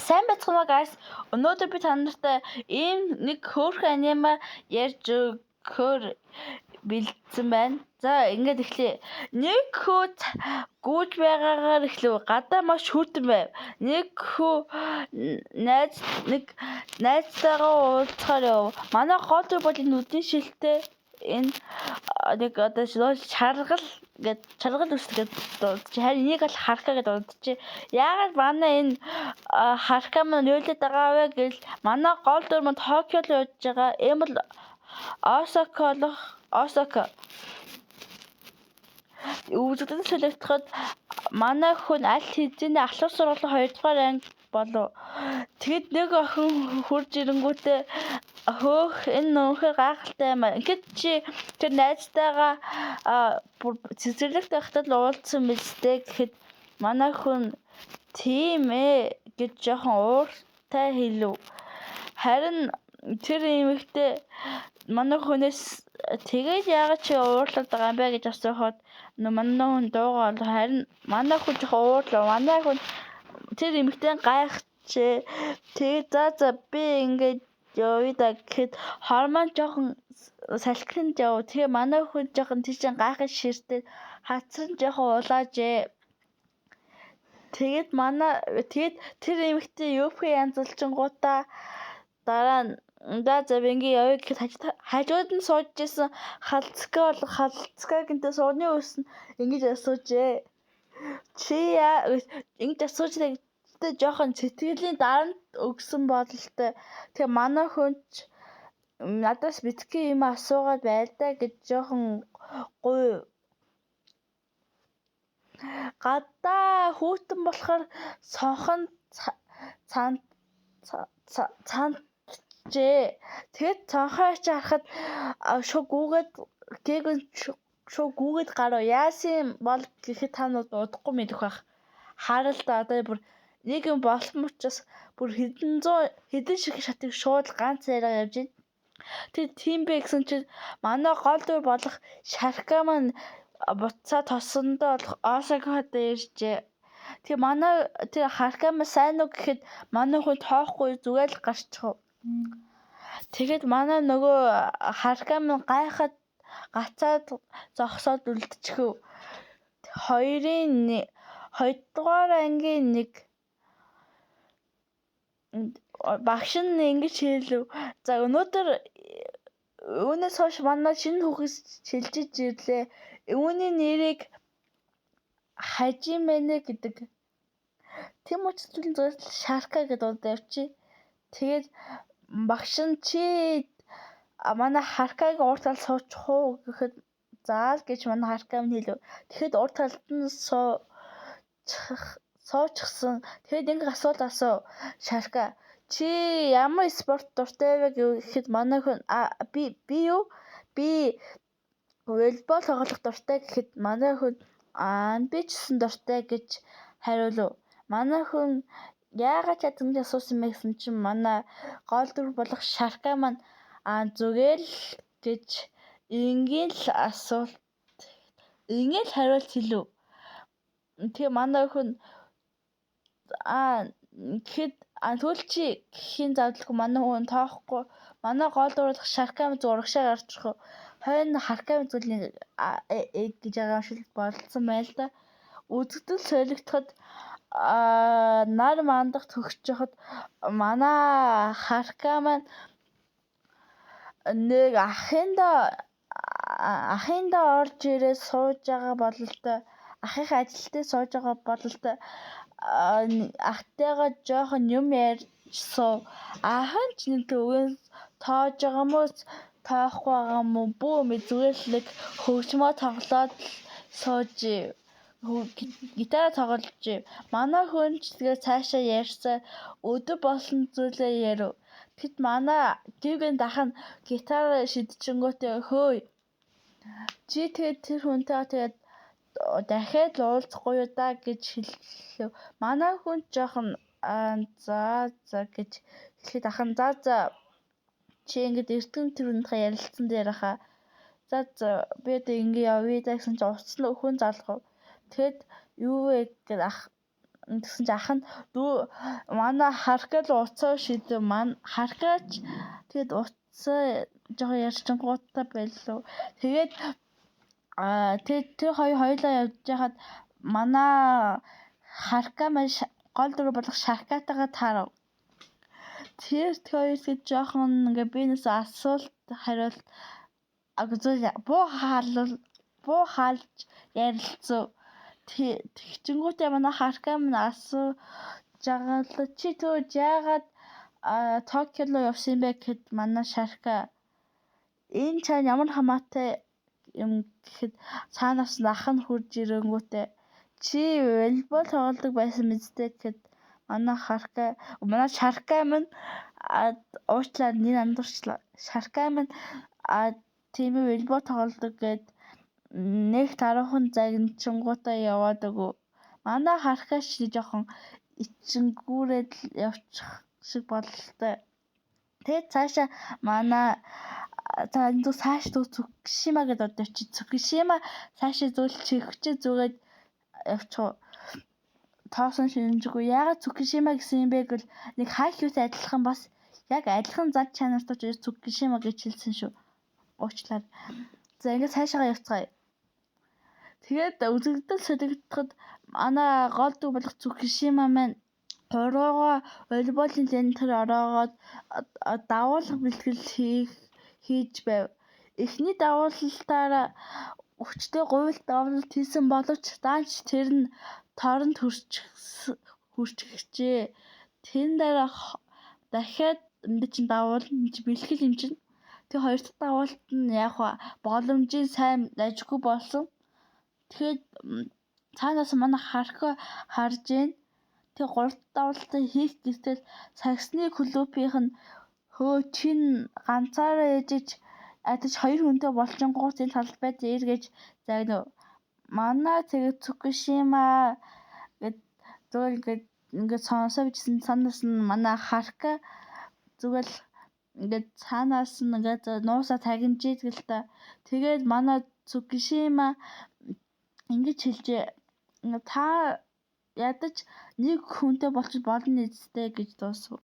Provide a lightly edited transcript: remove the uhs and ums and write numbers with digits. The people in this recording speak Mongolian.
Сайн байцгаана уу, guys. Өнөөдөр би та нартай ийм нэг хөөрхөн аниме ярьж өгөхөөр бэлдсэн байна. За, ингээд эхлэе. Нэг хүү гүйж байгаагаар эхлэв. Гадаа маш хүйтэн байв. Нэг хүү найз нэг найзтайгаа уулзахаар яв. Манай гол дүр бол энэ нүдний шилтэй энэ нэг одоо шаргал гэд чаргал үсэг гэд дуудчих. Харин энийг бол харка гэд дуудчих. Яагаад манай энэ харка маань нөлөөд байгаа вэ гэл манай гол дүр маань Токио л явж байгаа. Ийм бол Осака болох Осака. Үзэгдэн солигдоход манай хүн аль хэзээний алхах сургуулийн 2 дугаар анги болов. Тэгэд нэг охин хурж ирэнгүүтээ хөөх, энэ үнэхээр гайхалтай юм аа. Ингээд чи тэр найзтайгаа бүр цэцэрлэгт байхдаа л уулзсан биз дээ гэхэд манай хүн тийм ээ гэж жоохон ууртай хэлв. Харин тэр эмэгтэй манай хүнээс тэгээд яагаад чи уурлаад байгаа юм бэ гэж асуухад манай хүн дуугаа олох. Харин манай хүн жоохон уурлаа. Манай хүн тэр эмэгтэй гайхчихээ. Тэгээд за за, би ингээд явъя да гэхэд хормон жоохон салхинд яв. Тэгээ манай хүн жоохон тийшээ гайхаж ширтээ хацар нь жоохон улаажээ. Тэгээд манай тэгээд тэр эмэгтэй юфхэ янзалчингуудаа дараа нь за за, би ингээ явъя гэхэд хажууд нь сууж исэн халцка бол халцкагинтэй сууны ус нь ингэж асуужээ. Чи яа ингэж асууж гэхдээ жоохон сэтгэлийн дарамт өгсөн бололтой. Тэгээ манай хүн ч надаас битгий юм асуугаад байлдаа гэж жоохон гуйв. Гадаа хүйтэн болохоор цонхон цанджээ. Тэгэд цонхоо ачаа харахад шууд гүйгээд гээгэн шууд гүйгээд гарав. Яасан бол гэхэд та нар удахгүй мэдэх байх. Харал да, одоо бүр нэг юм болсон учраас бүр хэдэн зуун хэдэн шиг шатыг шууд ганц яриа явж байна. Тэр тийм бэ гэсэн чинь манай гол дүр болох Шарка маань буцаа тосондоо болох Осакад иржээ. Тэгээ манай тэр Харка маань сайн уу гэхэд манай хүн тоохгүй зүгээр л гарчихв. Тэгээд манай нөгөө Харка маань гайхаад гацаад зогсоод үлдчихв. Хоёрын хоёрдугаар ангийн нэг багш нь ингэж хэлв. За, өнөөдөр үүнээс хойш манай шинэ хүүхэд шилжиж ирлээ. Үүний нэрийг Хажимэнэ гэдэг. Тийм учраас зүгээр л Шарка гэдээ дуудаад явчих. Тэгээд багш нь чи манай Харкагийн урд талд суучих уу гэхэд заа л гэж манай Харка минь хэлв. Тэгэхэд урд талд нь суучихсан. Тэгээд ингэ асуулт асуув. Шарка, чи ямар спорт дуртай вэ гэхэд манай хүн би би юу? Би волейбол тоглох дуртай гэхэд манай хүн аа, би ч гэсэн дуртай гэж хариулв. Манай хүн яагаад чад ингэж асуусан бэ гэсэн чинь манай гол дүр болох Шарка маань аа, зүгээр л гэж энгийн л асуулт энгийн л хариулт хэлв. Тэгээ манай хүн аа гэхэд тэгвэл чи гэхийн завдлгүй манай хүн тоохгүй манай гол дүр болох Шарка зүгээр урагшаа гарчих. Хойно Харка зүйлийг гэж байгаа юм шиг болцсон байна л да. Үзэгдэл солигдоход нар мандах төгсөж хахад манай Харка маань нэг ахындаа орж ирээд сууж байгаа бололтой, ахынхаа ажилтаа сууж байгаа бололтой, ахтайгаа жоохон юм ярьж суув. Ах нь ч нэг өвөн тоож байгаа юм уу, тоохгүй байгаа юм уу, бүү мэд, зүгээр л нэг хөгжмөө тоглоод сууж гитар тоглож. Манай хүн ч тэгээ цаашаа ярьсаар өдөр болсон зүйлээ ярив. Тэд манай гівгэн дах нь гитар шидчихэнгүүтээ хөөе, чи тэгээд тэр хүнтэй тэгээд дахиад уулзахгүй юу да гэж хэллээ. Манай хүн жоохон за за гэж хэлэхэд ах нь за за, чи ингээд эрдэнэ тэр хүнтэй ярилцсан дээр хаа. За за, би одоо ингэ явъя да гэсэн чинь утас нь хүн залгав. Тэгэд юу вэ гэхэд ах Тэгсэн чинь ах нь дүү манай Харка л уцаа шидэв. Харкач тэгээд уцаа жоохон ярьчингуудтай байлуу. Тэгээд тэр хоёр хоёулаа явж байхад манай Харка маань гол дүр болох Шаркатайгаа таарав. Тэр хоёр тэгээд жоохон ингээ биенээс асуулт хариулт буу хаалж ярилцав. Тэгчингүүтээ манай Харка минь асууж байгаа л чи төөж яагаад Токио руу явсан юм бэ гэхэд манай Шарка энэ чаа ямар хамаатай юм гэхэд цаанаас нь ах нь хурж ирэнгүүтээ чи волейбол тоглодог байсан биз дээ гэхэд манай Харка манай Шарка минь уучлаарай нэр андуурчлаа. Шарка минь тийм ээ волейбол тоглодог гэд нэг даруухан загначингуудаа яваад өгөө. Манай Харкаш жоохон ичингүүрээд л явчих шиг бололтой. Тэгээд цаашаа манай за энэ зүг цааш дүү Цүкишима гэдээ одоо чи Цүкишима цаашаа зүйл чихвчээ зүгээд явчих. Тоосон шинжгүй. Яагаад Цүкишима гэсэн юм бэ гэвэл нэг Хайкютай адилхан бас яг адилхан зад чанартай ч Цүкишима гэж хэлсэн шүү. Уучлаарай. За ингээд цаашаагаа явцгаая. Тэгээд үзэгдэл солигдоход манай гол дүр болох Цүкишима маань хуруугаа волейболын лентээр ороогоод давуулах бэлтгэл хийж байв. Эхний давуулалтаараа хүчтэй гуйлт давуулалт хийсэн боловч даанч тэр нь торонд хүрчихжээ. Тэрэн дараа дахиад энд чинь давуул энэ чинь бэлтгэл юм чинь. Тэг хоёр дахь давуулалт нь яг боломжийн сайн дажгүй болсон. Тэгэхээр цаанаас манай Харка харж гин. Тэг гурав дахь давуулалтаа хийх гэтэл сагсны клубийнх нь хөө чин ганцаараа ээжэж адаж хоёр хүнтэй болчингуут энэ талбайд эргэж загнав. Манай тэгээд Цүкишима гэд зүгээр ингээд ингээд сонсоо бичсэн цаанаас нь манай Харка зүгээр л ингээд цаанаас нь ингээд нуусаа тагнаж идэг л та. Тэгээд манай Цүкишима ингэж хэлжээ. Та ядаж нэг хүнтэй болчих болно эцтэй гэж дуусав.